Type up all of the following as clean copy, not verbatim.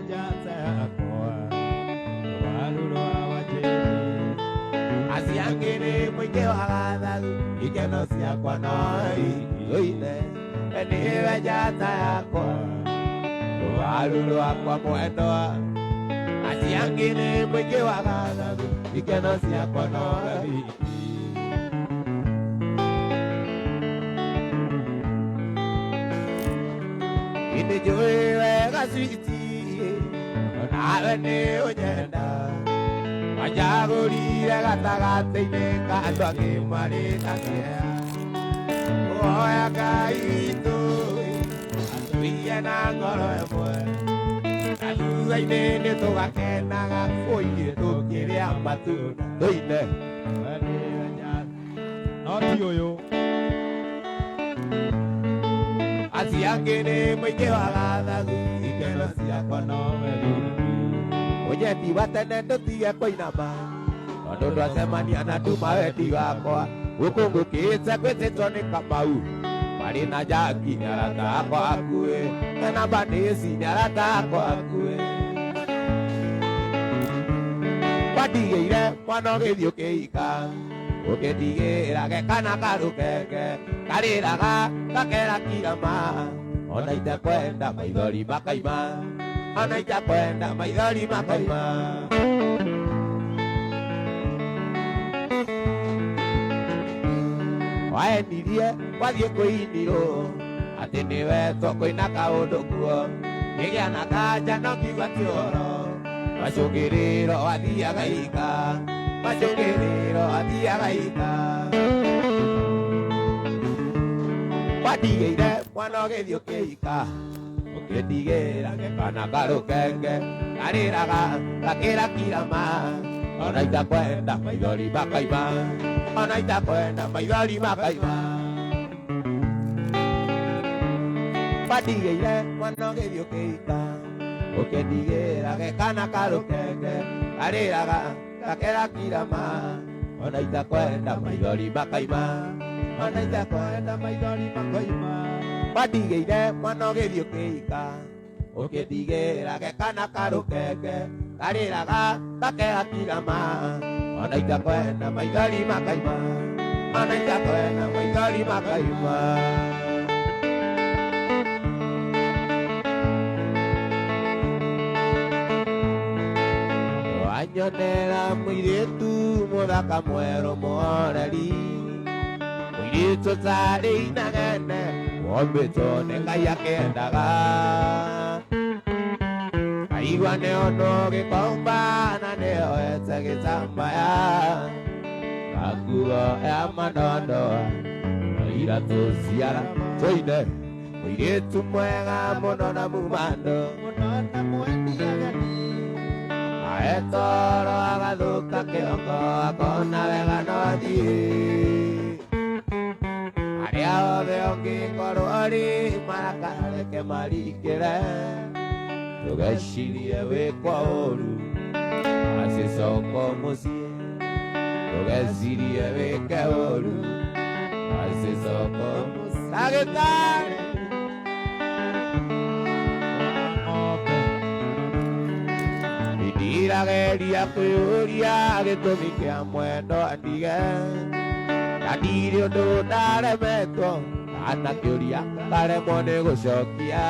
Njata yakwa rũaru rwa Wanjĩri. Acio angĩ nĩ mũingĩ wa gathagu, ikeno ciakwa no ithũine. Nĩwe njata yakwa, rũaru rwakwa mwendwa. Acio angĩ nĩ mũingĩ wa gathagu, ikeno ciakwa no wiki. Nĩ njũĩ wega switi, nawe nĩ ũnyenda. Wanjagũrire gatagatĩ-inĩ ka andũ angĩ marĩ na kĩeha. Kũhoya Ngai witũ atũiye na ngoro ĩmwe. Na thutha-inĩ nĩ tũgakenaga kũiĩ tũkĩrĩa matunda. Tũine. We nĩwe njata no ti ũyũ. Acio angĩ nĩ mũingĩ wa gathagu, ikeno ciakwa nowe wiki. Ũnyendi wa tene ndũtige kũinama, tondũ ndwacemania na nduma wendi wakwa. Gũkũ ngũkĩte gwĩtĩtwo nĩ Kamau, marĩ na Jaki nĩ arata akwa akuĩ, na Banĩci nĩ arata akwa akuĩ. Wandigĩire mwana ũgĩthiĩ ũkĩhika, ũkĩndigĩra kana karũkenge, karĩraga gakera kirama, ona itekwenda maithori makaima, ona itekwenda maithori makaima. Waenirie wathiĩ kwĩinirwo atĩ nĩwe tũkwĩna kaũndũ kuo, ngĩgĩa na kanja no ngiuga ti ũhoro, macũngĩrĩro athiaga ika, macũngĩrĩro athiaga ika. Wandigĩire mwana ũgĩthiĩ ũkĩhika, ũkĩndigĩra kana karũkenge, karĩraga gakĩra kirama, ona itakwenda maithori makaima, ona itakwenda maithori makaima. Wandigĩire mwana ũgĩthiĩ ũkĩhika, ũkĩndigĩra kana karũkenge, karĩraga gakĩra kirama, ona itakwenda maithori makaima, ona itakwenda maithori makaima. Wandigĩire mwana ũgĩthiĩ ũkĩhika, ũkĩndigĩra kana karũkenge, karĩraga gakera kirama, ona itakwenda maithori makaima, ona itakwenda maithori makaima. Wanyonera mũirĩtu mũthaka mwerũ mũhoreri, mũirĩtu ũtarĩ inegene, wombĩtwo nĩ Ngai akĩendaga. Kaigua nĩ ũndũ gĩkomba na nĩoete gĩtambaya, gakuo ya manondoa na iratũ ciara tũine. Mũirĩtu mwega mũno na mumando, mũno na mwendi ageni. Aetoro agathũka kĩongo akona wega no athiĩ. Arĩa othe ũngĩkorwo rĩ marakareke marikĩre, ndũgecirie wĩkwo ũru acicoko mũciĩ, ndũgecirie wĩke ũru acicoko mũciĩ. Ndagĩtarĩ Ng'ombe. Ndirageria kwĩyũria gĩtũmi kĩa mwendo andige, na ndirĩ ũndũ ndaremetwo kana kĩũria ngaremwo nĩ gũcokia.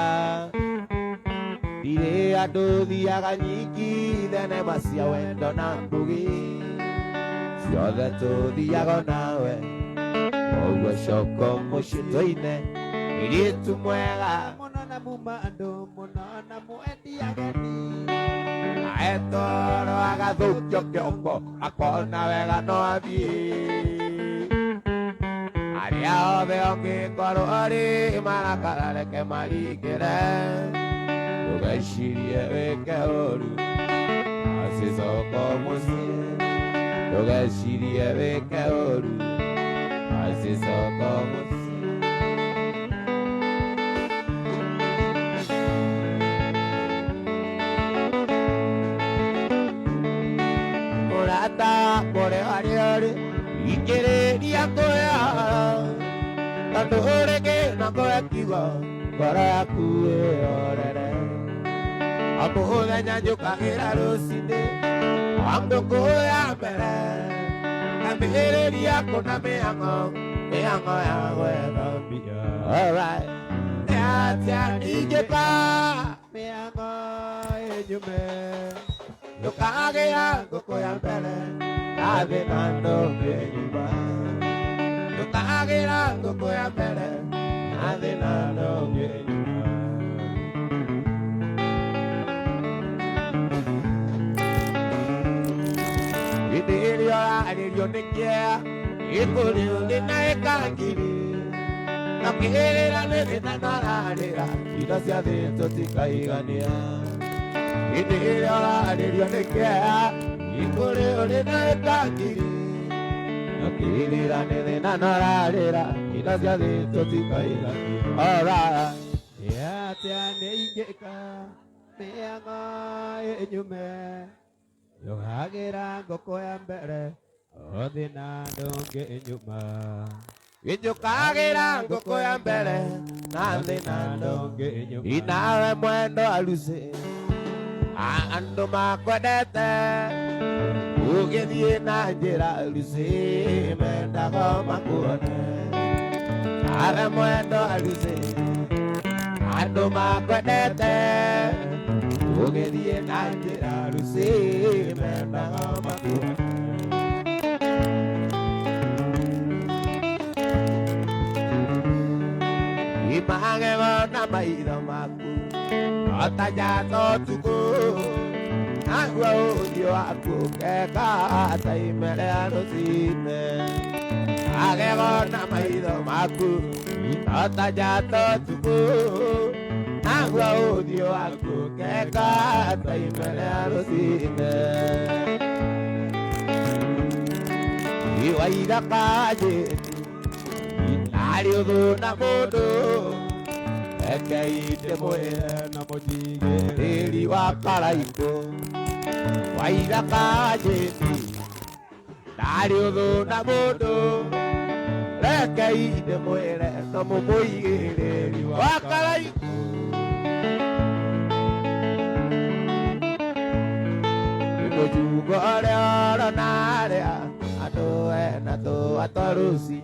Ndirĩ andũ thiaga nyingĩ thenema cia wendo na mbugi, ciothe tũthiaga nawe, koguo coka mũciĩ tũine. Mũirĩtu mwega mũno na muma andũ mũno na mwendi ageni. Aetoro agathũkio kĩongo akona wega no athiĩ. Arĩa othe ũngĩkorwo rĩ marakara reke marikĩre, ndũgecirie wĩke ũru acicoko mũciĩ, ndũgecirie wĩke ũru acicoko mũciĩ. Mũrata kũrĩ harĩa ũrĩ ikĩrĩria kwĩyara, tondũ ũrĩ kĩna kũhe kiugo ngoro yaku ĩhorere. O mũthenya njũkagĩra rũcinĩ o ngũkũ ya mbere ambĩrĩria kũna mĩhang'o mĩhang'o ya gwetha mbia. Alright. Nĩ atĩa ingĩka Mĩhang'o ĩnyume. Ndũkagĩra ngũkũ ya mbere na thĩna ndũngĩnyuma. Ndũkagĩra ngũkũ ya mbere na thĩna ndũngĩnyuma. Hĩndĩ ĩrĩa ũrarĩrio nĩ kĩeha gĩkũrĩ ũrĩ na ĩkangiri na kĩrĩra nĩ thĩna nararĩra indo cia thĩ tũtikaigania. Hĩndĩ ĩrĩa ũrarĩrio nĩ kĩeha gĩkũrĩ ũrĩ na ĩkangiri na kĩrĩra nĩ thĩna nararĩra indo cia thĩ tũtikaigania. Alright. Nĩ atĩa nĩ ingĩka mĩhang'o ĩnyume. Ndũkagĩra ngũkũ ya mbere o thĩna ndũngĩnyuma. Njũkagĩra ngũkũ ya mbere na thĩna ndũngĩnyuma. Inawe mwendo alusi andũ makwendete ũgĩthiĩ na njĩra alusi mendaga makuone. Nawe mwendo alusi andũ makwendete ũgĩthiĩ na njĩra alusi mendaga makuone. Imagego na maitho maku o ta njata ũtukũ naguo ũthiũ waku ũkeka ta ime rĩa rũcinĩ. Magego na maitho maku o ta njata ũtukũ naguo ũthiũ waku ũkeka ta ime rĩa rũcinĩ. Iwaithaka njĩti arĩ ũthũ na mũndũ reke ndĩmwĩre na mũnjigĩre tĩri wa karaikũ waithaka njĩti ndarĩ ũthũ na mũndũ reke ndĩmwĩre no mũmũigĩrĩri wa karaikũ. Mũjungo ũrĩa ũrona arĩa andũ ena tũa twa rũci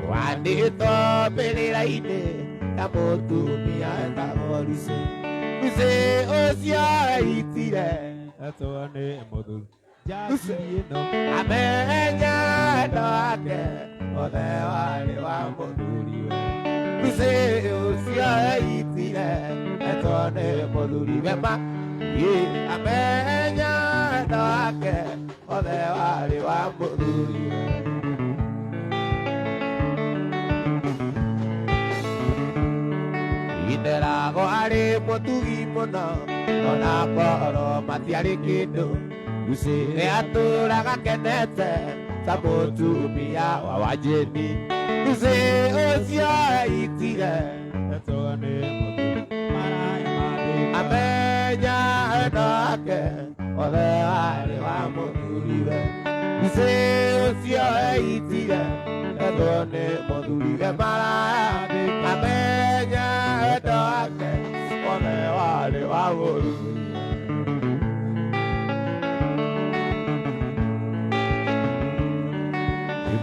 wandĩtwo mbĩrĩra-inĩ ya mũtumia etagwo Lucy. Lucy ũcio eitire etwo nĩ mũthuri njakiri ĩno amenya wendo wake othe warĩ wa mũthuriwe. Lucy ũcio eitire etwo nĩ mũthuriwe ma amenya wendo wake othe warĩ wa mũthuriwe. Inderago arĩ mũtugi mũno ona korwo matiarĩ kĩndũ. Lucy nĩatũraga kenete ta mũtumia wa Wanjĩni. Lucy ũcio eitire etwo nĩ mũthuri maraya mandĩka amenya wendo wake othe warĩ wa mũthuriwe. Lucy ũcio eitire etwo nĩ mũthuriwe maraya amenya wendo wake othe warĩ wa mũthuriwe.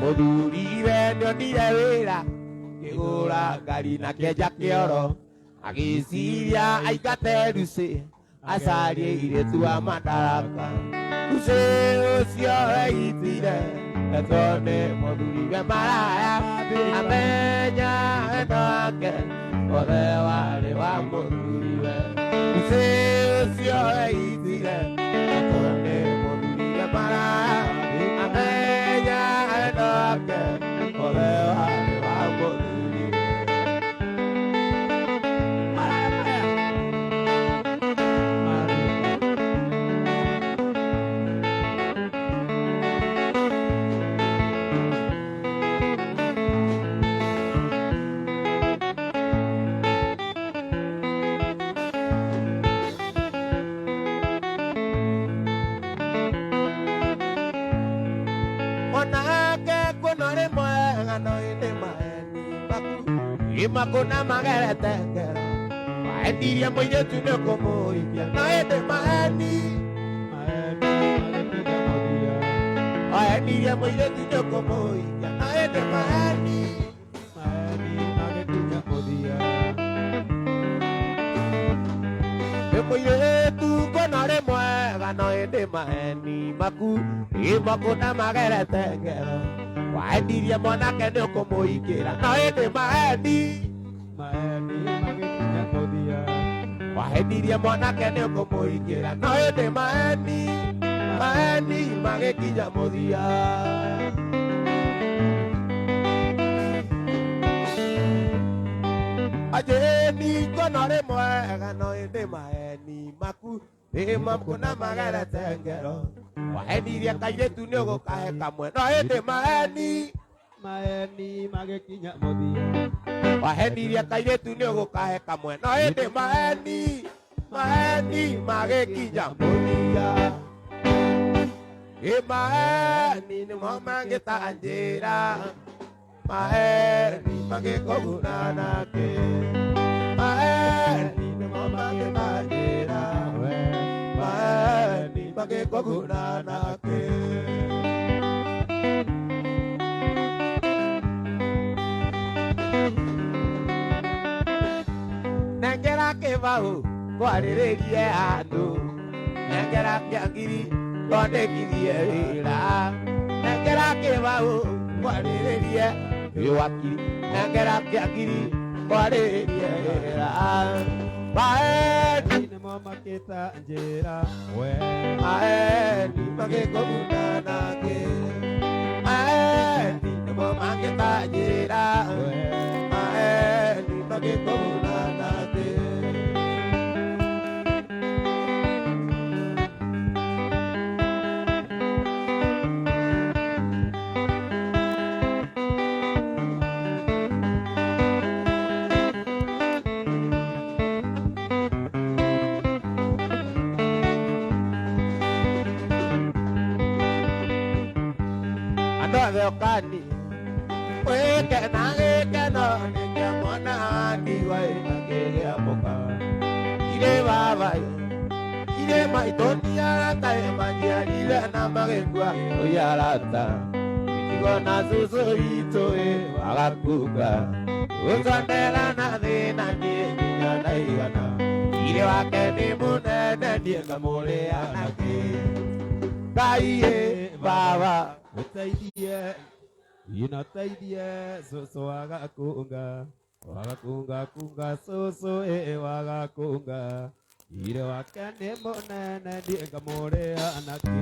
Mũthuriwe nĩonire wĩra kĩgũra ngari na kĩenja kĩoro agĩciria aingate Lucy acarie airĩtu a madaraka. Lucy ũcio eitire etwo nĩ mũthuriwe maraya amenya wendo wake othe warĩ wa mũthuriwe. Lucy ũcio eitire etwo nĩ mũthuriwe maraya amenya wendo wake othe warĩ wa mũthuriwe. Maraya maya mandĩka. Onake kuona ũrĩ mwega no ĩndĩ maeni maku imakuna magerete ngero Waendirie mũirĩtu nĩ ũkũmũhikia no ĩndĩ maheni. Maheni magĩkinya mũthia. Waendirie mũirĩtu nĩ ũkũmũhikia no ĩndĩ maheni. Maheni magĩkinya mũthia. Nĩ mũirĩtu ngona rĩ mwega no ĩndĩ maheni maku ĩmakũna magerete ngero. Waendirie mwanake nĩ ũkũmũhikĩra no ĩndĩ maheni. Maheni magĩkinya mũthia. Waendirie mwanake nĩ ũkũmũhikĩra no ĩndĩ maheni. Maheni magĩkinya mũthia. Ajeni ngona rĩ mwega no ĩndĩ maheni maku ĩmakũna magerete ngero. Waenirie kairĩtu nĩ ũgũkahe kamwe no ĩndĩ maheni. Maheni magĩkinya mũthia. Wahenirie kairĩtu nĩ ũgũkahe kamwe no ĩndĩ maheni. Maheni magĩkinya mũthia. Ĩ maheni nĩmo mangĩtanjĩra. Maheni magĩkũguna nake. Maheni nĩmo mangĩtanjĩra. Maheni magĩkũguna nake. Nengera kĩbaũ kwarĩrĩrie andũ. Nengera kĩangiri twandĩkithie wĩra. Nengera kĩbaũ kwarĩrĩrie wakiri. Nengera kĩangiri kwarĩrĩrie wĩra. Maheni Nĩmo makĩta njĩra we. maheni magĩkũguna nake. Maheni nĩmo mangĩtanjĩra. Maheni magĩkũguna nake. Andũ othe ũkani wĩkena gĩkeno nĩkĩo mwana ndigwa ĩna kĩgĩa mũka. Irĩ baba irĩ maitũ nĩ arata manjiarire na magĩkua ũi arata. Itigo na cũcũ witũ ĩ wagakunga. Ũtondera na thĩna niĩ nginya ndaigana. Irĩ wake nĩ mũnene niĩ ngamũrĩa nakĩ. Ngai ĩ baba. Ũteithie inoteithie cũcũ wagakunga. Wagakunga kunga cũcũ ĩ wagakunga. Irĩ wake nĩ mũnene niĩ ngamũrĩa nakĩ.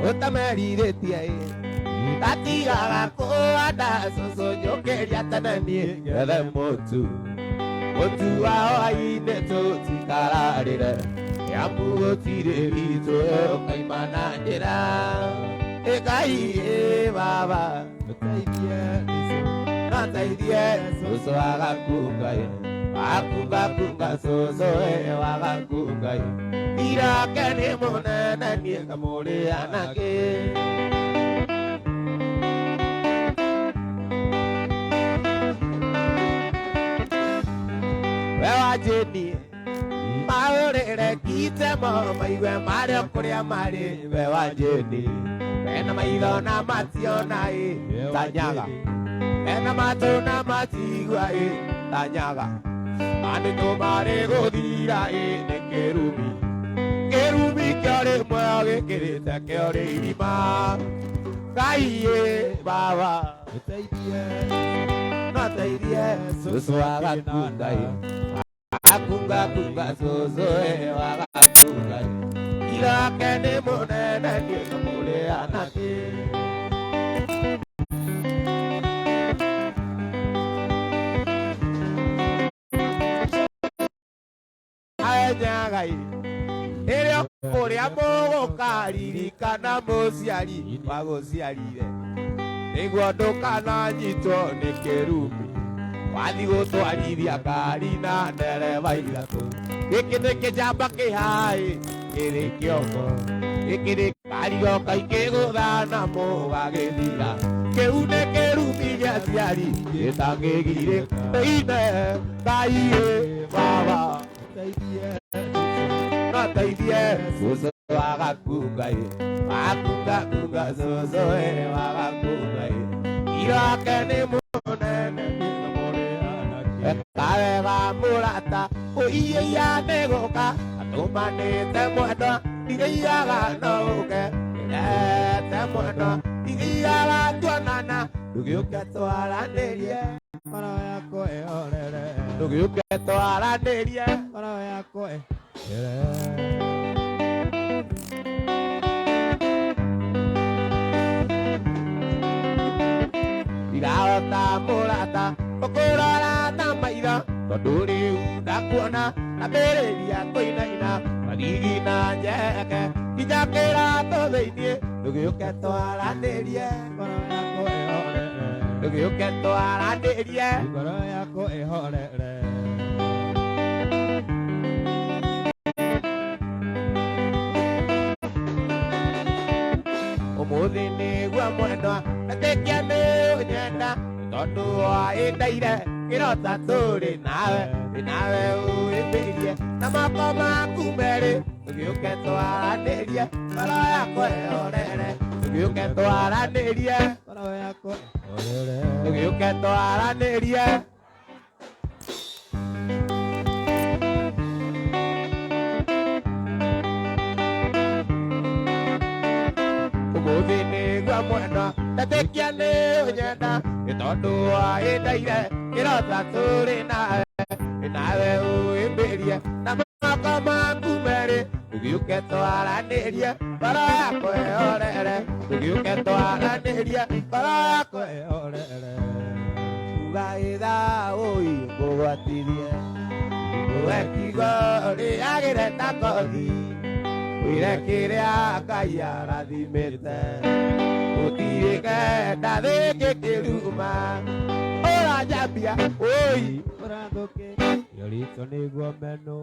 Ũtamerirĩtie ĩ ndatigaga kũhanda cũcũ njũkĩria tene niĩ ngethe mũtu. Mũtu wa hwaĩ-inĩ tũtikararĩre amu gũtirĩ witũ ũkaima na njĩra. Ĩkai ĩ baba Ũteithie noteithie cũcũ wagakunga ĩ wakunga kunga cũcũ ĩ wagakunga ĩ irake nĩ mũnene niĩ ngamũrĩa nakĩ. We wanjĩni maũrĩre kitemo maigue marĩ o kũrĩa marĩ. We wanjĩni mena maitho na mationa ĩ ta nyaga. Mena matũ na matigua ĩ ta nyaga. Andũ marĩ gũthira ĩ nĩ kĩrumi. Kĩrumi kĩorĩ muoyo gĩkĩrĩte kĩorĩ irima. Ngai ĩ baba Ũteithie noteithie cũcũ wagakunga ĩ. Akunga kunga cũcũ ĩ wagakunga ĩ. Irake nĩ mũnene niĩ ngamũrĩa nakĩ. Aenyaga ĩ ĩrĩa kũrĩa mũgũkaririkana mũciari wagũciarire nĩguo ndũkananyitwo nĩ kĩrumi. Wathi gũtwarithia ngari na ndereba ithatũ. Gĩkĩ nĩ kĩnjamba kĩhaĩ kĩrĩ kĩongo. Gĩkĩ nĩ Karigo kaingĩ gũthana mũgagĩthira kĩu nĩ kĩrumi gĩa aciari gĩtangĩgirĩka ine Ngai ĩ baba teithie cũcũ wagakunga ĩ wakungakunga cũcũ ĩ wagakunga ĩ irake nĩ mũnene kawega mũrata ũiĩia nĩ gũka atũmanĩte mwendwa ndigĩiaga no ũke ndĩrete mwendwa ndigĩiaga tuonana ndũgĩũke twaranĩrie ngoro yakwa ĩhorere ndũgĩũke twaranĩrie ngoro yakwa ĩhorere ndirahota mũrata ũkũrora na maitho tondũ rĩu ndakuona ambĩrĩria kũinaina marigi na njeke nginya kĩratũ thĩiniĩ ndũgĩũke twaranĩrie ngoro yakwa ĩhorere ndũgĩũke twaranĩrie ngoro yakwa ĩhorere ũmũthĩ nĩguo mwendwa etĩkia nĩ ũnyenda tondũ waĩndaire kĩrota tũrĩ nawe nawe ũĩmbĩirie na moko maku merĩ ndũgĩũke twaranĩrie ngoro yakwa ĩhorere ndũgĩũke twaranĩrie ngoro yakwa ĩhorere ndũgĩũke twaranĩrie ũmũthĩ nĩguo mwendwa ndetĩkia nĩ ũnyenda nĩ tondũ waĩndaire kĩrota tũrĩ nawe nawe ũĩmbĩrie na moko maku merĩ ndũgĩũke twaranĩrie ngoro yakwa ĩhorere ndũgĩũke twaranĩrie ngoro yakwa ĩhorere uga ithaa ũi ngũgwatirie ũwe kiugo rĩagĩre ta kothi wĩre kĩrĩa Ngai arathimĩte gũtirĩ kenda thĩngĩkĩruma ũranjambia ũi ũrathũkĩria rito nĩguo menwo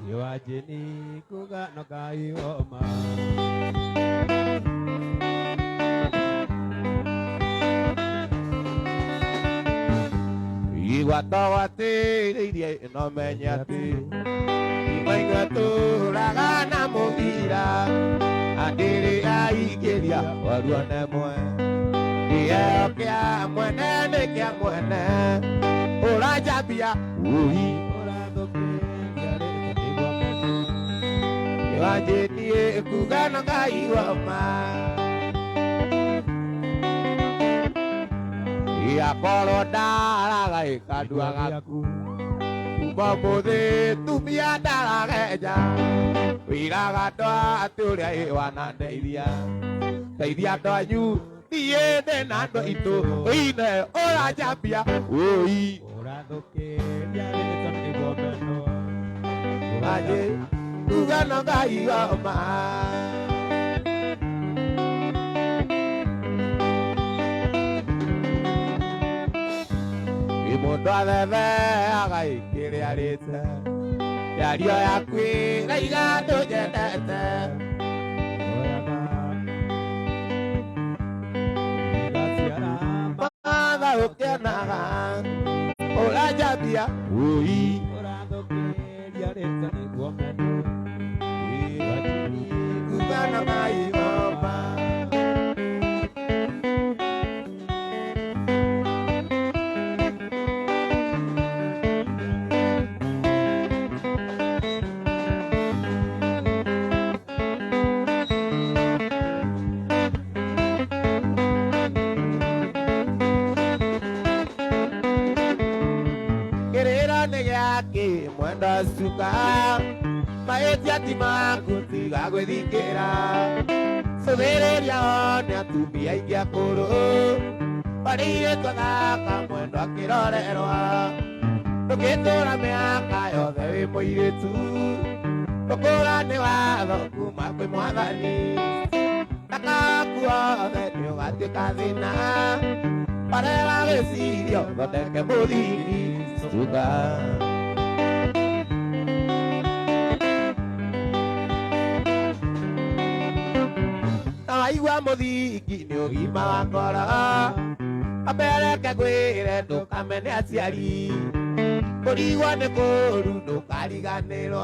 iwanjini kuga no Ngai woma igua togwatĩrĩirie ĩno menye atĩ imaigua tũraga na mũbira andĩrĩ aingĩria waruo nemwe kĩheo kĩa mwene nĩ kĩa mwene ũranjambia ũi ũrathũkĩria rito nĩguo menwo wanjĩtie kuga na Ngai woma iakorwo ndaraga ĩkandua gaku kuma mũthĩ tumia ndaragenja wĩraga andũ atĩ ũrĩa ĩwanandeithia teithia andũ anyu niĩ ndĩ na andũ aitũ ine ũranjambia ũi ũrathũkĩria rito nĩguo menwo anjĩ kuga na Ngai woma Mũndũ athetheaga ĩkĩrĩa arĩte mĩario yaku ĩraiga ndũnyendete oyaga igaciara matha ũkĩonaga ũranjambia ũi ũrathũkĩria rito nĩguo menwo iwanjini kuga na Ngai woma kĩrĩro nĩ gĩakĩ mwenda cuka mahĩtia ti maku tiga gwĩthikĩra cũthĩrĩria one atumia aingĩ akũrũ marĩirĩtwo thaka mwendwa akĩrorerwa ndũngĩtũra mĩaka yothe wĩ mũirĩtu ũkũra nĩ watho kuma kwĩ mwathani ndakaku othe nĩ ũgatuĩka thĩna barera wĩcirio thondeke mũthingi cuka Waigua mũthingi nĩ ũgima wa ngoro ambereke ngwĩre ndũkamene aciari kũrigwo nĩ kũũru ndũkariganĩrwo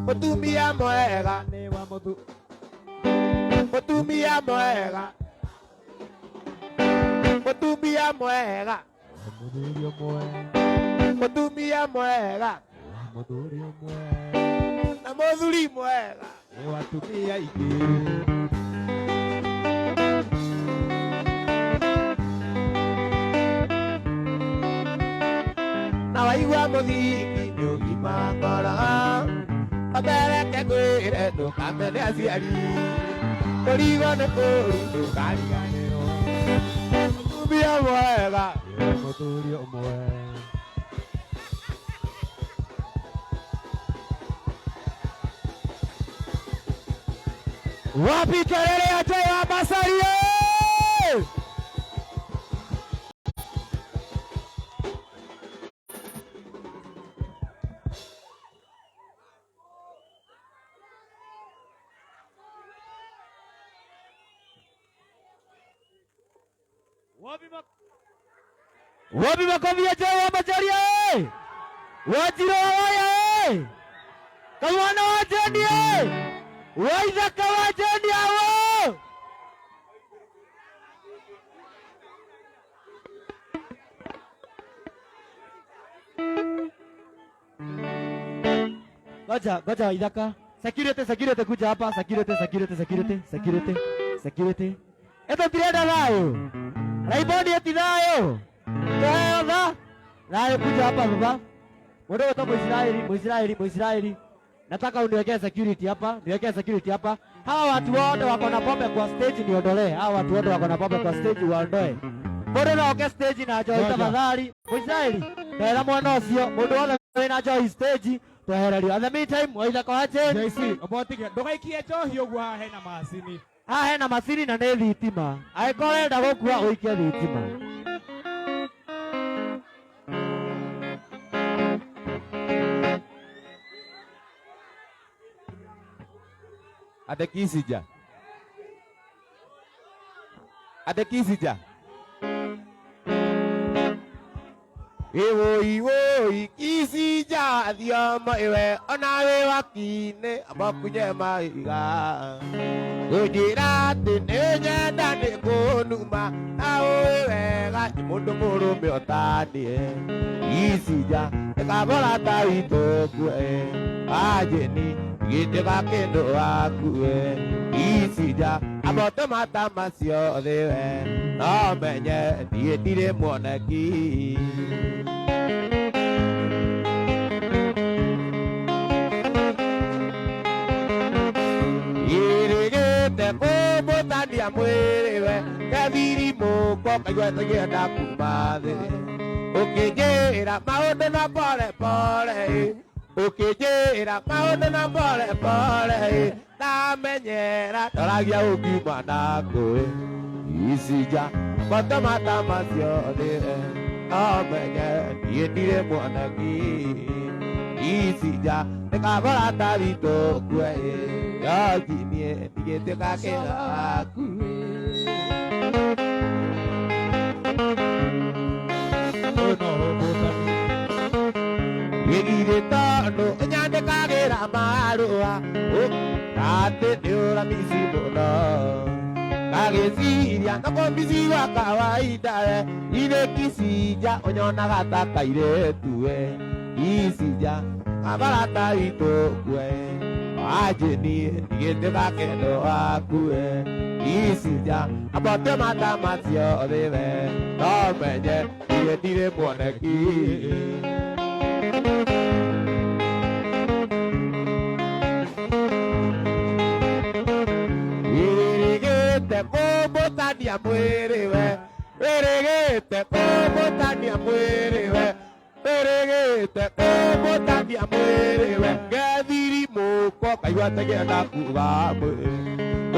mũtumia mwega nĩ wa mũthu mũtumia mwega mũtumia mwega wa mũthuri ũmwe mũtumia mwega wa mũthuri ũmwe na mũthuri mwega nĩ wa atumia aingĩ. Na waigua mũthingi nĩ ũgima wa ngoro ambereke ngwĩre ndũkamene aciari kũrigwo nĩ kũũru ndũkariganĩrwo mũtumia mwega Nĩ wa mũthuri ũmwe. Wapi kelele ya Joy wa Masaria? Wapi makofi ya Joy wa Macharia? Wajiro waya eh! Kamwana wa Jeni eh! Waithaka wa Jeni awo! Ngoja, ngoja Waithaka. Security, security kuja hapa, security, security, security, security, security. Eto tirenda thayo. Raiboni eti thayo. Tuheo tha. Thayo kuja hapa baba. Mũndũ ũyũ Mũisiraeli, Mũisiraeli, Mũisiraeli. Nataka uniwekee security hapa, niwekee security hapa. Hawa watu wote wako na pombe kwa stage niondolee. Hawa watu wote wako na pombe kwa stage waondoe. Mũndũ no oke stage na njohi Ngoja. tafadhali. Mũisiraeli, ndehera mwana ũcio. Mũndũ wothe wĩna njohi stage twehererio. In the meantime, Waithaka wa Jane, JC, ũmotige ndũgaikie njohi ũguo haha hena macini. Haha hena macini na nĩ thitima. Angĩkorwo ũrenda gũkua ũikie thitima. Adekisija Adekisija Iwoi woi kisija thiomo iwe ona wĩ wakinĩ amakunye mahiga ngũnjĩra atĩ nĩ nyenda nĩ kũnuma na ũĩ wega nĩ mũndũ mũrũme ũtaniĩ isija ĩkabora ta witũ kue ajeni gĩtĩga kĩndũ wakue isija abote mata macio thĩ we no menye niĩ ndirĩ muoneki. Irigite kũmbũtania mwĩrĩ we kethiri mũko kaigua tũngĩenda kuma thĩ ũkĩnjĩra maũndũ na pole pole ũkĩnjĩra maũndũ na pole pole ndamenyera ndoragia ũngiuma nakũĩ isija moto mata macio thĩ no menye niĩ ndirĩ muoneki isija nĩkabora ta witũ kue yogi niĩ ndigĩtuĩka kĩndũ waku. Ũyũ no ũmbũtanie. Gĩgirĩ tondũ ũnyandĩkagĩra marũa atĩ nĩ ũramici mũno ngagĩciria nokũmbici wa kawaida we irĩ kicija ũnyonaga ta kairĩtu we icija kabara ta witũ kue wanjĩni ndigĩtuĩka kĩndũ waku we icija abote mata macio thĩ we no menye niĩ ndirĩ muoneki. Wĩrĩgĩte kũmbũtania mwĩrĩ we wĩrĩgĩte kũmbũtania mwĩrĩ we wĩrĩgĩte kũmbũtania mwĩrĩ we ngethiri mũko kaigua tũngĩenda kuga mwĩrĩ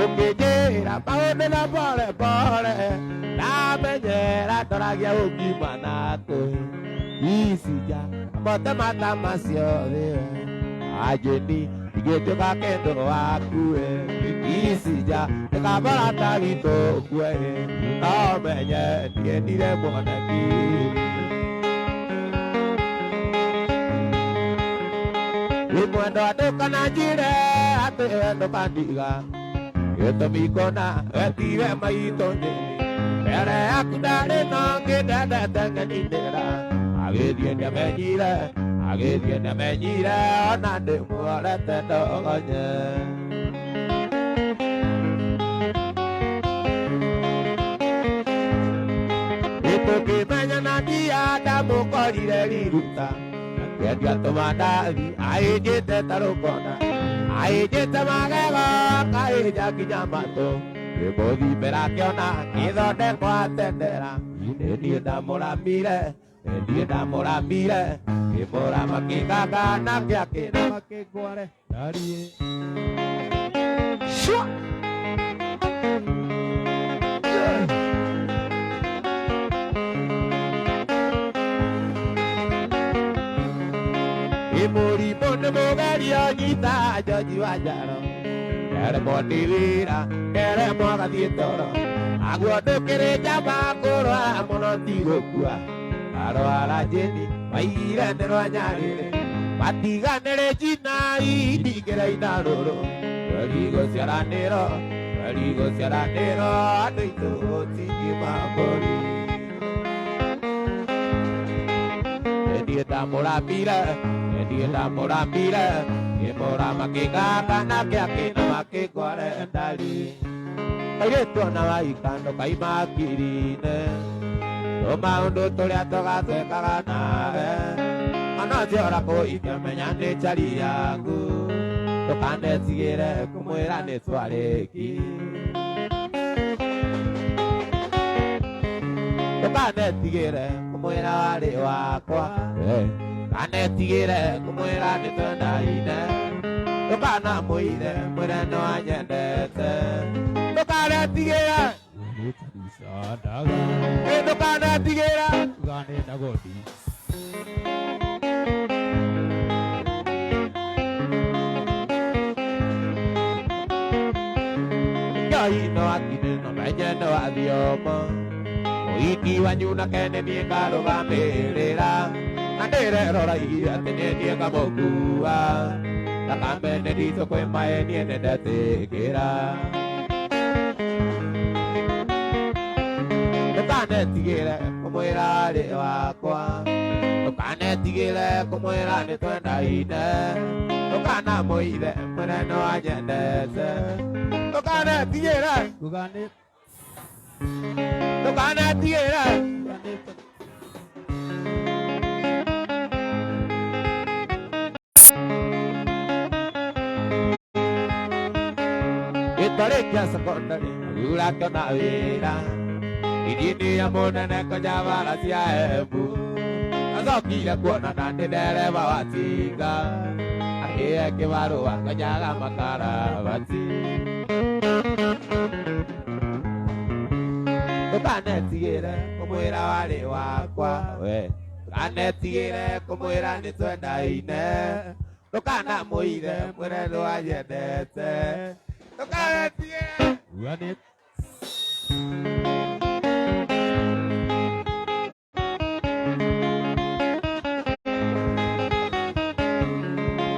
ũkĩnjĩra maũndũ na pole pole ndamenyera ndoragia ũngiuma nakũ isija mote mata macio thĩ we anjĩni Igĩtuĩka kĩndũ wakue Icija Nĩkabara ta witũ ũkue No menye ndiendire mwoneki Imwendo ndũkananjĩre atĩ we ndũkandiga Gĩtũmi kũna wetire maitũ nyeni Mbere yaku ndarĩ na ũngĩ ndendete ng'eninĩra Agĩthiĩ nĩamenyire agĩthiĩ nĩamenyire ona ndĩmuorete ndogonye Nĩtũkĩmenyana ndia ndamũkorire riruta Akĩendia tũmandathi aĩnjĩte ta rũkona aĩnjĩte magego akaĩnja nginya matũ Ngĩmũthimbĩra akĩona akĩthondekwo atendera Nĩ niĩ ndamũramire nĩ niĩ ndamũramire ngĩmũrama kĩnganga nake akĩna Makĩngware ndariĩ Shua! Mũrimũ nĩ mũgerio nyita Njoji wa njaro Nderemwo nĩ wĩra nderemwo agathiĩ toro Aguo ndũkĩrĩ njamba kũrwara mũno ti gũkua Arwara njĩni waigire nĩ rwa nyarĩrĩ Matiganĩrĩ njina indingĩre ina rũrũ Tweri gũciaranĩro tweri gũciaranĩro andũ aitũ gũtingima mbũri Niĩ ndamũramire niĩ ndamũramire ngĩmũrama kĩnganga nake akĩna makĩngware ndari Kairĩtu ona waika ndũkaima hakiri-inĩ Tũmaũndũ tũrĩa tũgatwĩkaga nawe Ona ũcio ũrakũhikia menya nĩ njari yaku Ndũkanetigĩre kũmwĩra nĩ twarĩki Ndũkanetigĩre kũmwĩra warĩ wakwa Ndũkanetigĩre kũmwĩra nĩ twendaine Ndũkanamwĩre mwĩre nĩ wanyendete Ndũkanetigĩre Nĩtaricandaga Ndũkanetigĩre Uganĩta gũthi Ngai no akine no menye no athiomo Mũhiki wanyu nake nĩ niĩ ngarũgamĩrĩra Na ndĩrerora atĩ nĩ niĩ ngamũkua Thakame nĩ nditũ kwĩ maĩ niĩ nĩ ndetĩkĩra Ndũkanetigĩre kũmwĩra arĩ wakwa Ndũkanetigĩre kũmwĩra nĩ twendaine Ndũkanamũithe mwĩre nĩ wanyendete Ndũkanetigĩre Uganĩta Ndũkanetigĩre Uganĩta Gĩtarĩkia secondary agĩgũra akĩona wĩra Injinia mũnene kwenja bara cia Embu Acokire kuonana nĩ ndereba wa tinga Akĩhe kĩbarũa kwenjaga makarabati Ndũkanetigĩre kũmwĩra warĩ wakwa we Ndũkanetigĩre kũmwĩra nĩ twendaine Ndũkanamũire mwĩre nĩ wanyendete Ndũkanetigĩre Uganĩta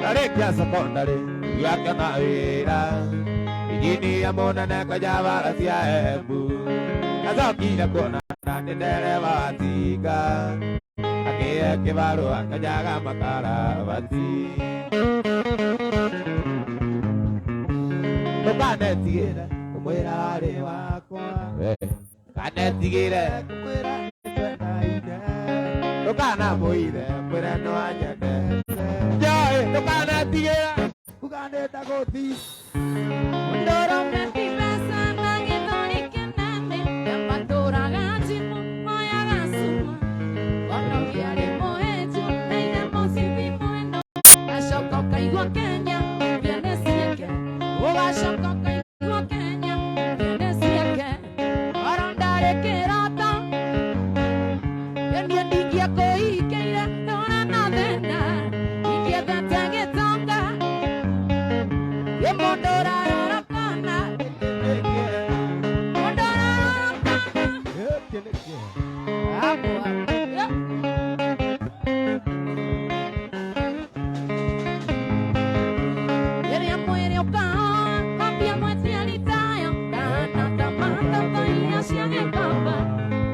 Ndarĩkia secondary akĩona wĩra Injinia mũnene kwenja bara cia Embu Acokire kuonana nĩ ndereba wa tinga Akĩhe kĩbarũa kwenjaga makarabati Ndũkanetigĩre kũmwĩra warĩ wakwa Ndũkanetigĩre Kũmwĩra nĩ twendaine ndũkanamũithe mwĩre nĩ wanyendete Joy ndũkanetigĩre Uganĩta gũthi Ingĩethete gĩtonga. wakwa. Yeah. Rĩrĩa mwĩrĩ ũkahoa, kwambia mwetia ritaya, ndahana ta matata iria cia gĩkamba.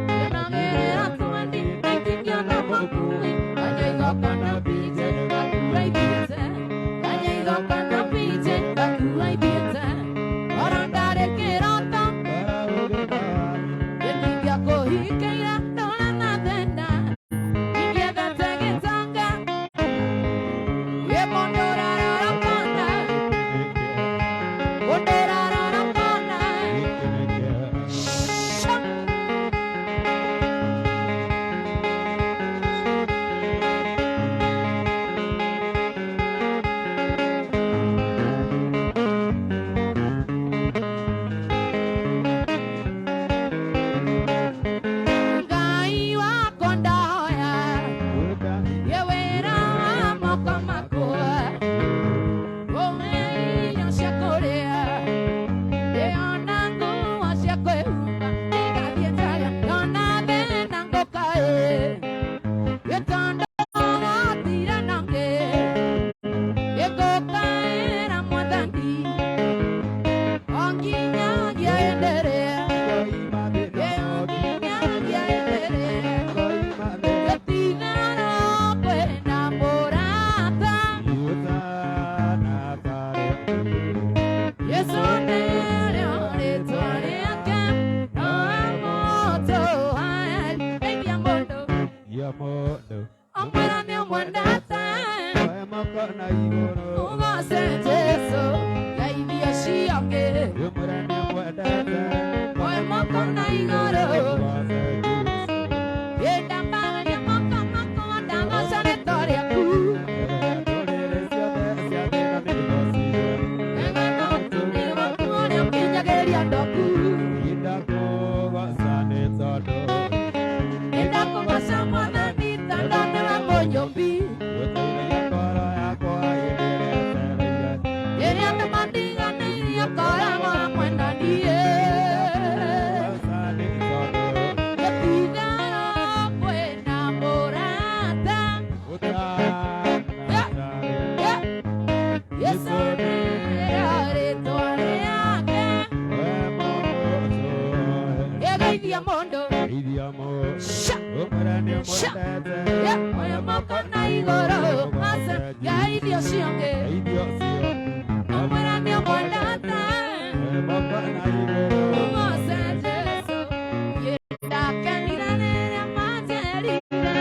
Ngenagĩrĩra twendi, na itingĩona makui, kanya igoka na PJ, gakua ithiĩte. Kanya igoka na PJ, gakua ithiĩte. Oro ndarĩ kĩroto, nĩndingĩakũhikĩire ndũra na thĩna. Ingĩendete gĩtonga, ĩ mũndũ ũrarora kona, mũndũ ũrarora kona. Sha! Ngai wakwa ndahoya, ye wĩra wa moko makwa, ũhe irio cia kũrĩa, ndĩona nguo cia kwĩhumba, ndigathiĩ njaga, ndona thĩna ngũkaĩ, gĩtanda gũtirĩ na ũngĩ, gĩngũkaĩra Mwathani, o nginyagia hĩndĩ ĩrĩa, o nginyagia hĩndĩ ĩrĩa. Gũtinarwo kwĩna mũrata, Jesũ nĩrĩo rĩtwa rĩake, no amũtũhae. Geithia mũndũ, ũmwĩre nĩ ũmwendete, ũgoce Jesũ, geithia ũcio ũngĩ, oe moko na igũrũ. Ndambararia moko makwa ndagoca rĩtwa rĩaku. Wega ũtũmĩre waku ũrĩa ũkinyagĩria ndoku. Nĩndakũgoca Mwathani tondũ nĩwe mũnyũmbi. Rĩrĩa andũ mandiganĩirie ũkoragwo hamwe na niĩ. Gũtinarwo kwĩna mũrata. Yeah. Jesũ nĩrĩo rĩtwa rĩake. Ĩgeithia mũndũ. Sha! Sha! Yeah, oya moko na igũrũ. Asa, geithia ũcio ũngĩ. Ũmwĩre nĩ ũmwendete. Ũgoce Jesũ. Ndakenire rĩrĩa manjĩrire.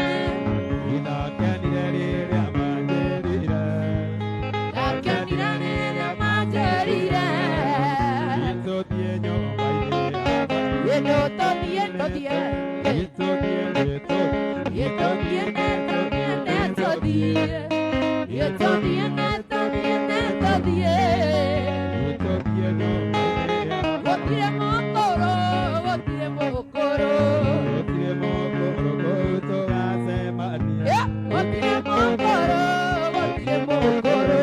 Ndakenire rĩrĩa manjĩrire. Tũthiĩ, tũthiĩ. Tũthiĩ, tũthiĩ, tũthiĩ. Tũthiĩ, tũthiĩ, tũthiĩ. Gũtirĩ mũkũrũ, gũtirĩ mũkũrũ. Yeah, gũtirĩ mũkũrũ, gũtirĩ mũkũrũ.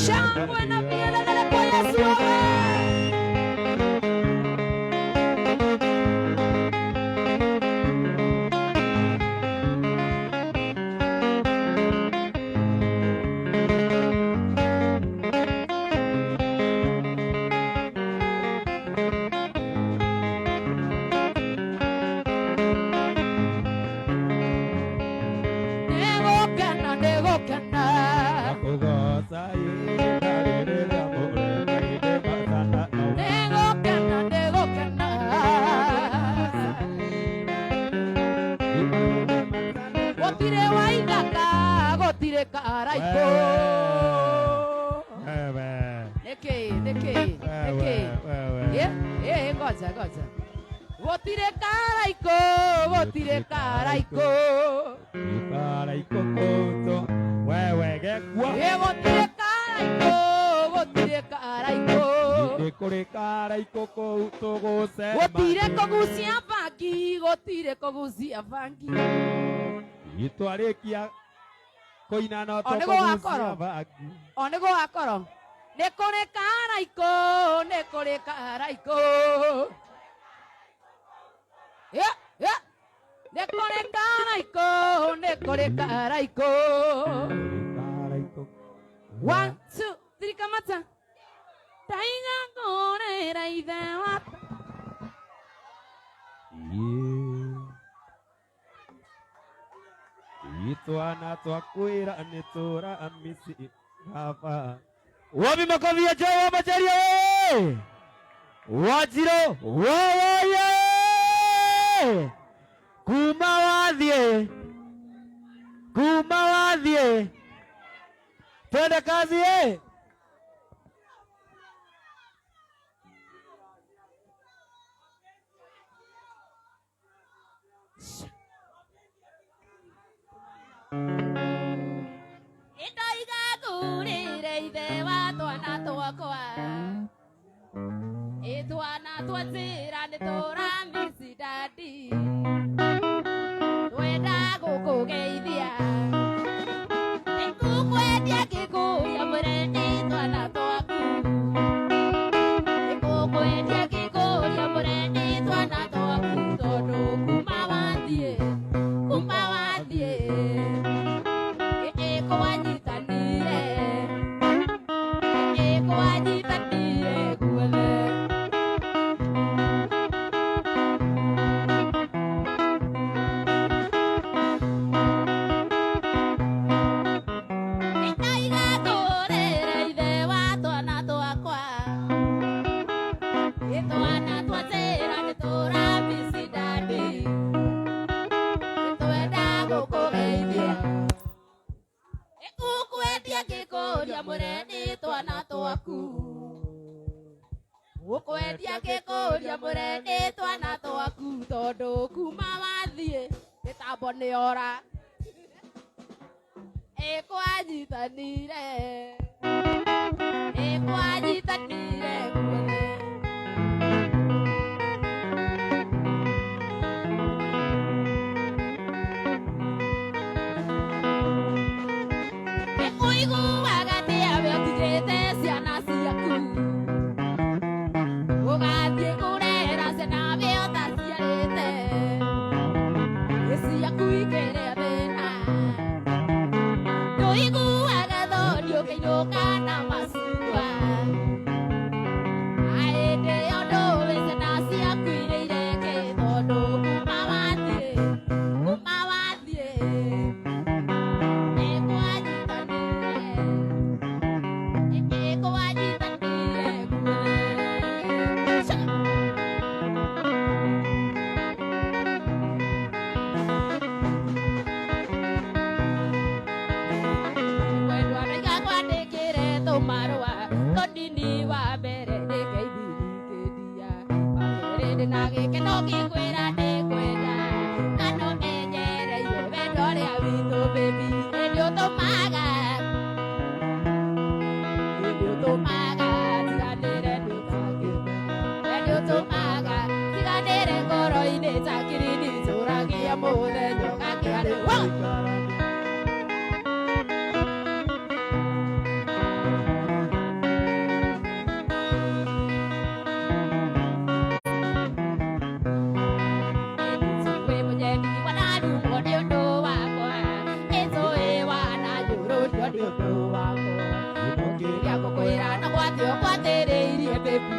Shangwe na vigelegele kwa Yesu wewe. Nĩgũkena, nĩgũkena. Nĩgũkena, nĩgũkena. Gũtirĩ waithaka, gũtirĩ karaikũ. Nĩkĩ, nĩkĩ, nĩkĩ? Ĩ, ngoja, ngoja. Gũtirĩ karaikũ, gũtirĩ karaikũ. Ĩ, gũtirĩ karaikũ, gũtirĩ karaikũ. Nĩ kũrĩ karaikũ kũu tũgũcemania. Gũtirĩ kũgucia bangi, gũtirĩ kũgucia bangi. Twarĩkia kũina no O nĩguo tũkũgucia wakorwo. bangi. O nĩguo wakorwo. Nĩ kũrĩ karaikũ, nĩ kũrĩ karaikũ. Yeah, yeah. Nĩ kũrĩ karaikũ, nĩ kũrĩ karaikũ. One, two, three, kamata. Ndaiga ngũrĩra ithe wa. Itwana twakwĩra nĩ tũra misi baba. Wapi makofi ya Joy wa Macharia we? Wajiro wowoye kuma wathie, kuma wathie, twende kazi eh. Ndoiga ngũrĩre ithe wa twana twakwa. Ĩ twana twanjĩra nĩ tũramisi daddy. Twenda gũkũgeithia. Nĩngũkwendia ngĩkũria mũrende twana twaku. Nĩngũkwendia ngĩkũria mũrende twana twaku tondũ kuma wathiĩ, kuma wathiĩ. Ĩkwanyitanire, ĩkwanyitanire guothe. Nĩndaiga ngũrĩre ithe wa twana twakwa. Ĩ twana twanjĩra nĩ tũramisi daddy. Nĩtwenda gũkũgeithia. Ũkwendia ngĩkũria mũreni twana twaku. Ũkwendia ngĩkũria mũreni twana twaku tondũ kuma wathiĩ mĩtambo nĩyora. Ĩkwanyitanire, ĩkwanyitanire guothe. Nĩkũiguaga atĩa we ũtigĩte ciana ciaku. Ũgathiĩ kũrera ciana we ũtaciarĩte. Ĩ ciaku ikĩrĩa thĩna. Ndũiguaga thoni ũkĩinũka na macungwa. Hĩndĩ ĩyo ndũĩ ciana ciaku irĩire kĩ tondũ kuma wathiĩ, kuma wathiĩ. Nĩkwanyitanire, nĩkwanyitanire guothe. Wendwa ndaiga kwandĩkĩre tũmarũa tũnini wa mbere ndĩkeithirikĩria wa kerĩ ndĩna gĩkeno ngĩkwĩra ndĩkwenda na nũmenyereire wendo ũrĩa witũ baby nĩ ũtũmaga, nĩ ũtũmaga tiganĩre nĩ ũtũmaga tiganĩre ngoro-inĩ ta kirini njũragia mũthenya ũgakĩarĩwa. Wĩ mũnyeni wanarumwo nĩ ũndũ wakwa ĩtũĩ wananyũrũrio nĩ ũndũ wakwa ũngĩrĩa ngũkwĩra no gwatĩ ũkwatĩrĩirie baby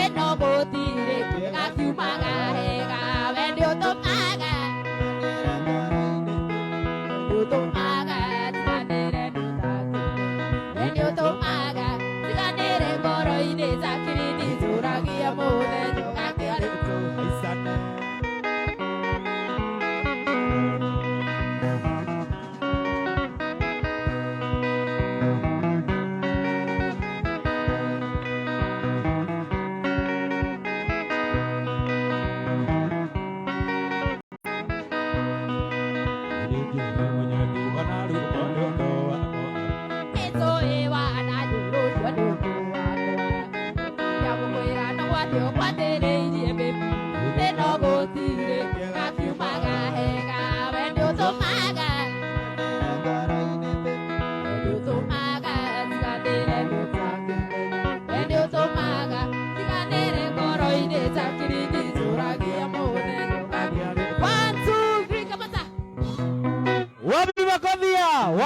ĩno gũtirĩ kĩega kiumaga hega we nĩ ũtũmaga, nĩ ũtũmaga tiganĩre we nĩ ũtũmaga tiganĩre ngoro-inĩ ta kirini njũragia mũthenya ũgakĩarĩ. Tũhaicane.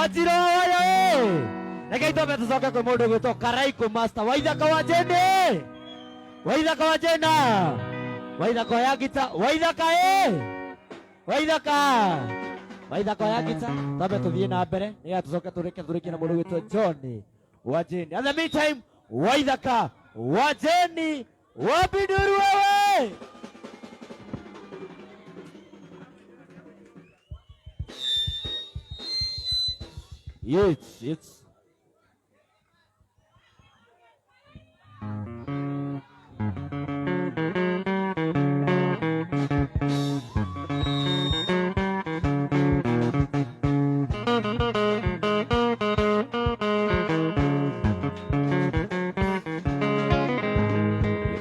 Wanjiro oyo ĩ. Reke itwambe tũcoke kwĩ mũndũ ũgwĩtwo Karaikũ Master Waithaka wa Jane. Waithaka wa Jena. Waithaka ya gita. Waithaka ĩ. Waithaka. Waithaka ya gita. Twambe tũthiĩ na mbere nĩgetha tũcoke tũrĩke tũrĩkie na mũndũ ũgwĩtwo John wa Jane. At the meantime, Waithaka wa Jane wa Biduru wewe. Yes, yes.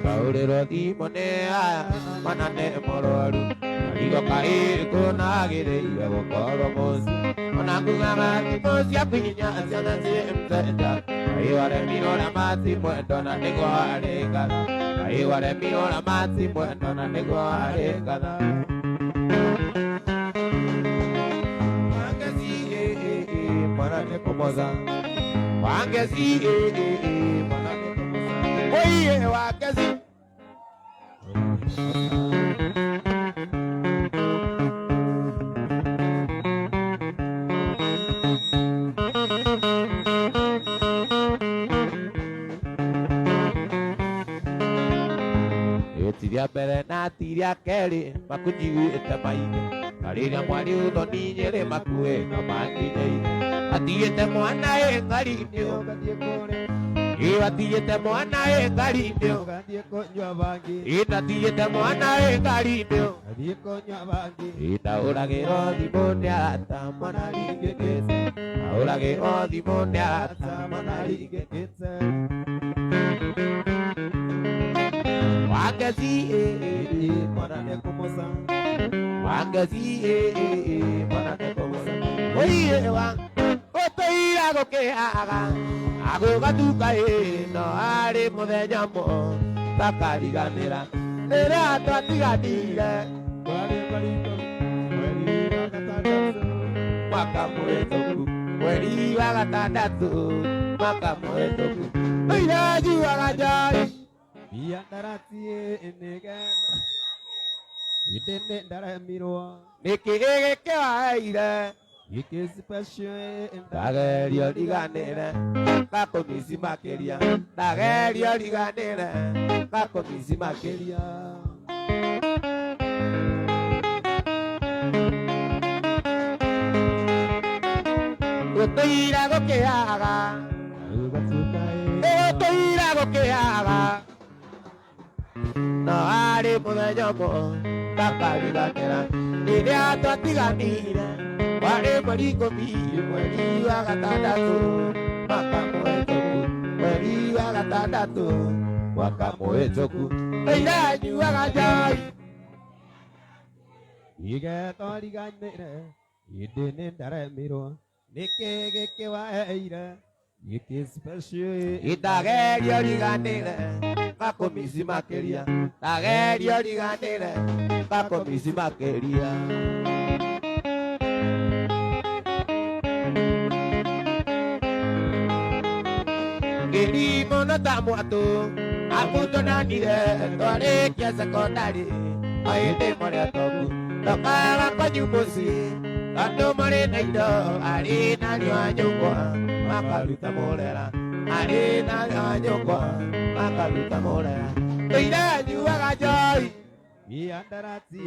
Kaurĩrwo thimũ nĩ aya mana nĩ mũrwaru Marigo kaĩ kũnagĩrĩire gũkorwo mũciĩ Ona ngugaga thimũ ciaku inya ciana ciĩ mtenda Kaĩ waremirwo na matimwendo na nĩguo arĩ ngatha Kaĩ waremirwo na matimwendo na nĩguo arĩ ngatha Wangeci mwana nĩ kũmoca Wangeci mwana nĩ kũmoca Oiye Wangeci. Ti rĩa mbere na ti rĩa kerĩ makunjiguĩte maingĩ na rĩrĩa mwari ũthoni nyĩrĩ makuĩ no makinyeire atigĩte mwana ĩ ngari-inĩ Ũgathiĩ kũrĩa, ĩ atigĩte mwana ĩ ngari-inĩ ũgathiĩ kũnyua bangi, ĩ ndatigĩte mwana ĩ ngari-inĩ ũgathiĩ kũnyua bangi. ĩ ndahũragĩrwo thimũ nĩ arata mwana ringĩkĩte ndahũragĩrwo thimũ nĩ arata mwana Ringĩkĩte. Wangeci ĩ ĩ Mwana nĩ kũmoca. Wangeci ĩ ĩ mwana nĩ kũmoca oiye wa ũtũira gũkĩaga agũgatuka ĩ no arĩ mũthenya mo takariganĩra rĩrĩa twatiganire Kwarĩ mariko, mweri wa gatandatũ. mwaka mũhĩtũku mweri wa gatandatũ mwaka mũhĩtũku ũira njuaga njai Miandarati nĩgetha ĩndĩ nĩ ndaremirwo. Nĩkĩ gĩkĩ waheire Gĩkĩ special ndagerio riganĩre ngakũmici makĩria ndagerio riganĩre ngakũmici makĩria. Gũtũira gũkĩaga Ũgatuka gũtũira gũkĩaga no arĩ mũthenya ũmwe ndakariganĩra rĩrĩa twatiganire warĩ mweri ikũmi mweri wa gatandatũ mwaka mũhĩtũku mweri wa gatandatũ mwaka mũhĩtũku ĩira nyuaga njai Igetho riganĩre ĩndĩ nĩ ndaremirwo. Nĩkĩ gĩkĩ waheire gĩkĩ special Ndagerio riganĩre ngakũmici makĩria ndagerio riganĩre ngakũmici makĩria. Ngĩri mũno ta mwatũ amutonanire twarĩkia cekondarĩ mahĩndĩ marĩa tongu ndokaga kwanyu mũciĩ tondũ marĩ na indo arĩ narĩo a nyũkwa makaruta mũrera arĩ narĩo a nyũkwa makaruta mũrera tũire nyuaga njoi Miandarati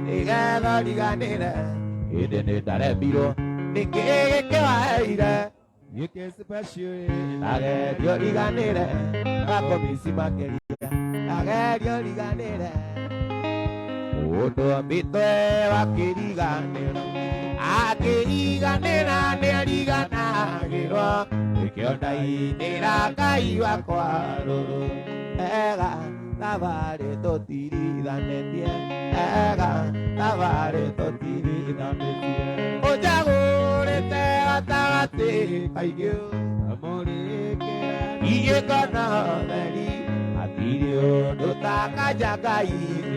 nĩgetha riganĩre ĩndĩ nĩ ndaremirwo nĩkĩ gĩkĩ waheire gĩkĩ special ndagerio riganĩre ngakũmici makĩria ndagerio riganĩre mũndũ ambĩtwe wakĩriganĩra akĩriganĩra nĩ ariganagĩrwo nĩkĩo ndainĩra Ngai wakwa rũrũ ega thabarĩ tũtirithanĩtie ega thabarĩ tũtirithanĩtie ũnjagũrĩte gatagatĩ kaingĩ igĩkona theri hatirĩ ũndũ takanja Ngai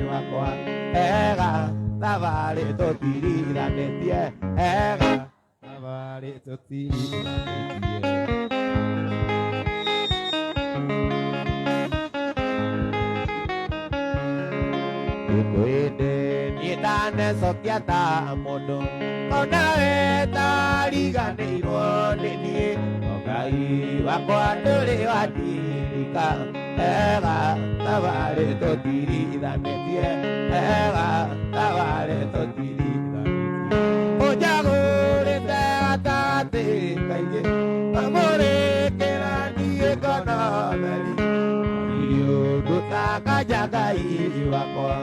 wakwa ega thabarĩ tũtirithanĩtie ega. Thabarĩ tũtiganĩtie. Ĩndĩ niĩ ndanecokia ta mũndũ onawe tariganĩirwo nĩ niĩ Ngai wakwa ndũrĩ wandirika ega thabarĩ tũtirithanĩtie ega thabarĩ tũtirithanĩtie ũnjagũrĩte gatagatĩ kaingĩ kamũrĩkĩra niĩ ngona theri ndutakaja Ngai wakwa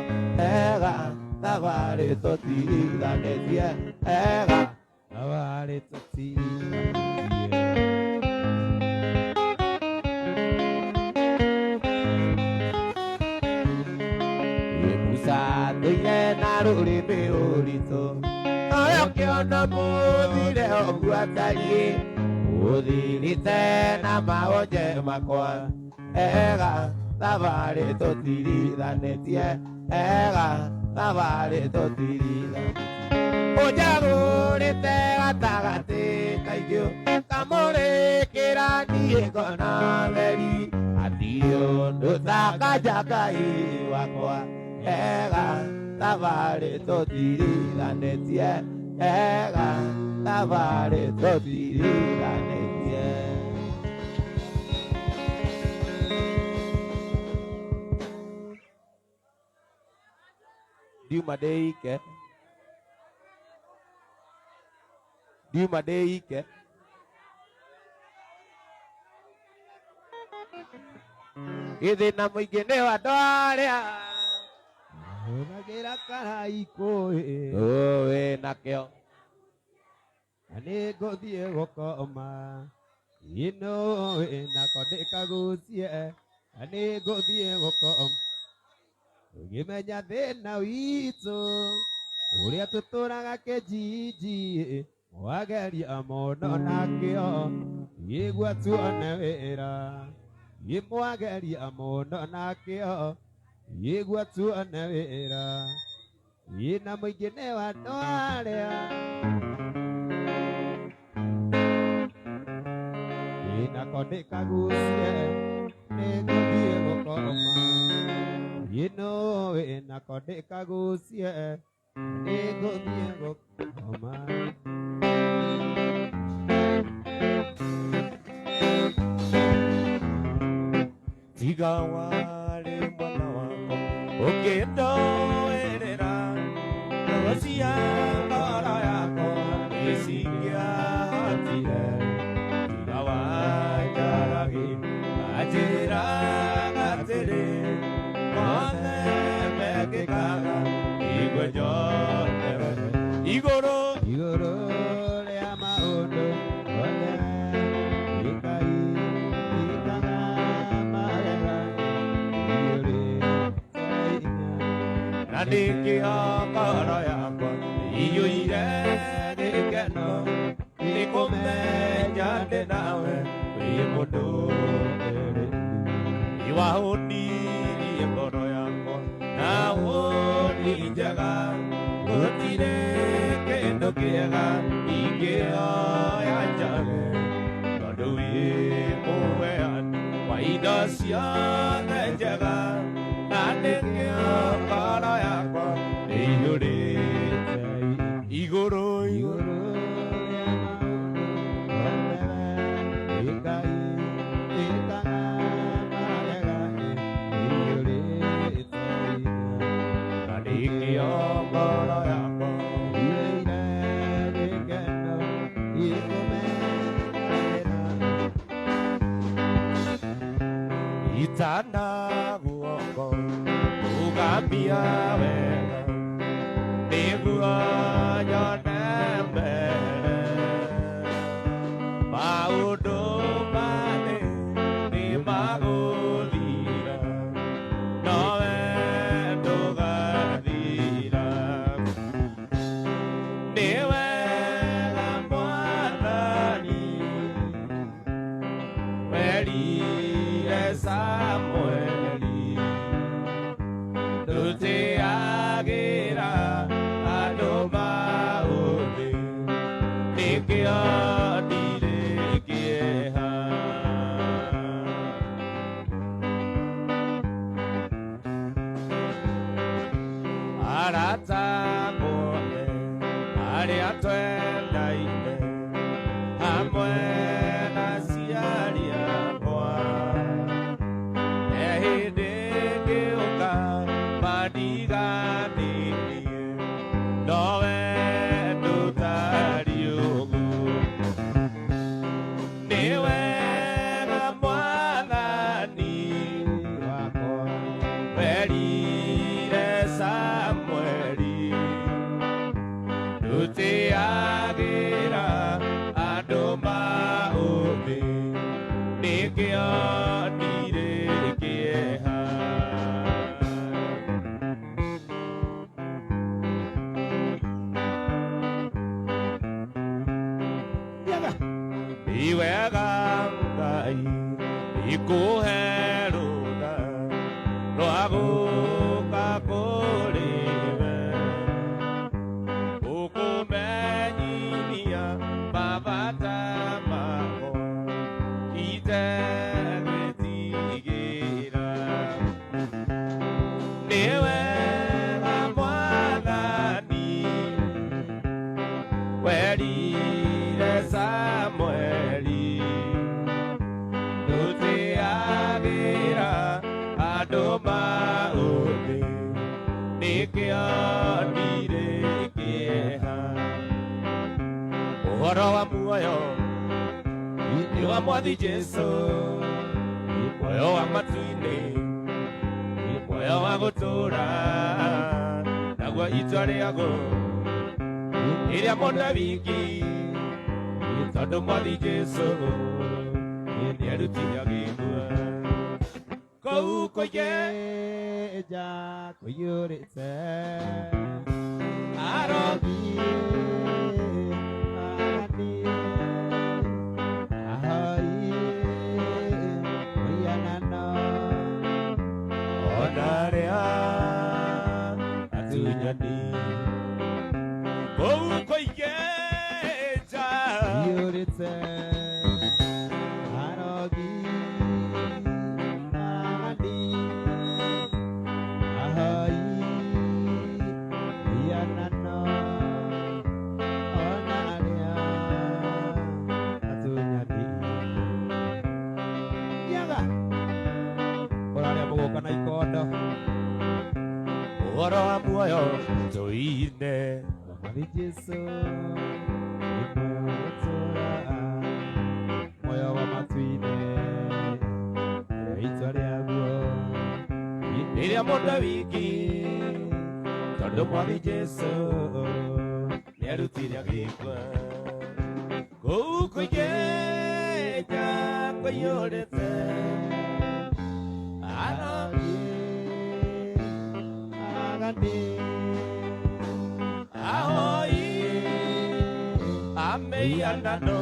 ega thabarĩ tũtirithanĩtie ega Thabarĩ tũtiganĩtie. Musa tũire na rũrĩmĩ rũritũ nowe ũkĩona mũthire ũguo atariĩ ũthirĩte na maonje makwa ega thabarĩ tũtirithanĩtie ega thabarĩ tũtirithanĩtie ũnjagũrĩte gatagatĩ kaingĩ kamũrĩkĩra niĩ ngona theri hatirĩ ũndũ takaja Ngai wakwa ega thabarĩ tũtirithanĩtie ega thabarĩ tũtirithanĩtie. Ndiuma ndĩike ndiuma ndĩike gĩthĩna mũingĩ nĩ wa andũ arĩa Hũthagĩra karaikũ ĩ, ũĩ nakĩo na nĩngũthiĩ gũkoma ĩnũĩ nako ndĩkagucie na nĩngũthiĩ gũkoma ũngĩmenya thĩna witũ ũrĩa tũtũraga kĩnjinji mwageria mũno nakĩo igua tuone wĩra imwageria mũno nakĩo igua tuone wĩra ina mũingĩ nĩ wa andũ arĩa inako ndĩkagucie nĩngũthiĩ gũkoma ĩnũĩ nako ndĩkagucie nĩngũthiĩ gũkoma. Tiga warĩ mwana wakwa ũkĩndoerera roho cia ngoro yakwa nĩcingĩahotire tiga wanjaragi anjĩraga atĩrĩ mothe mekĩkaga igue njone igũrũ Igũrũ rĩa maũndũ mothe Ngai ikaga magegania iyũrĩte hinya. Na nĩkĩo ngoro yakwa iyũire gĩkeno nĩkũmenya ndĩ nawe wĩ mũndũ iwahũnirie ngoro yakwa na hũni njega gũtirĩ kĩndũ kĩega ingĩoya njage tondũ wĩ mũheani wa indo ciothe njega na nĩkĩo ngoro yakwa ĩiyũrĩte igũrũ igũrũ Igũrũ rĩa maũndũ mothe Ngai ikaga magegania iyũrĩte hinya. Na nĩkĩo ngoro yakwa Iyũire gĩkeno ikũmenya wĩra. Itana guoko ugamia wega nĩguo nyone mbere maũndũ mathĩ nĩmagũthira nowe ndũgathira nĩ wega Mwathani werire Samueli ndũtĩagĩra andũ maũthĩ nĩkĩo Arĩa twendaine hamwe na aciari akwa he hĩndĩ ngĩũka mandiganĩrie nowe ndũtariĩ ũguo nĩ wega mwathani wakwa werire Samueli ndũtĩagĩra andũ maũthĩ nĩkĩo ndirĩ kĩeha. Nĩ wega Ngai ikũhe rũtha rwa gũka kũrĩ we ũkũmenyithia mabata makwa itegwĩtigĩra. Nĩ wega mwathani werire Samueli ndũtĩagĩra andũ maũthĩ nĩkĩo ndirĩ kĩeha. Ũhoro wa muoyo nĩ wa mwathi Jesũ, muoyo wa matu-inĩ, muoyo wa gũtũũra, naguo itua rĩaguo rĩrĩa mũndũ wiki, tondũ mwathi Jesũ nĩarutire agĩkua kũu kũingĩ nja kũiyũrĩte arogi ona arĩa atunyani kũu kũingĩ nja Ũrarĩa mũgũka na ikondo ũhoro wa muoyo tũine Jesu ni moyo gũtũũra moyo wa matu-inĩ rĩitwa rĩaguo rĩrĩa mũndũ wiki tondũ mwathi Jesũ nĩarutire agĩkua kũu kũingĩ nja kũiyũrĩte arogi agani ahoi ameianano.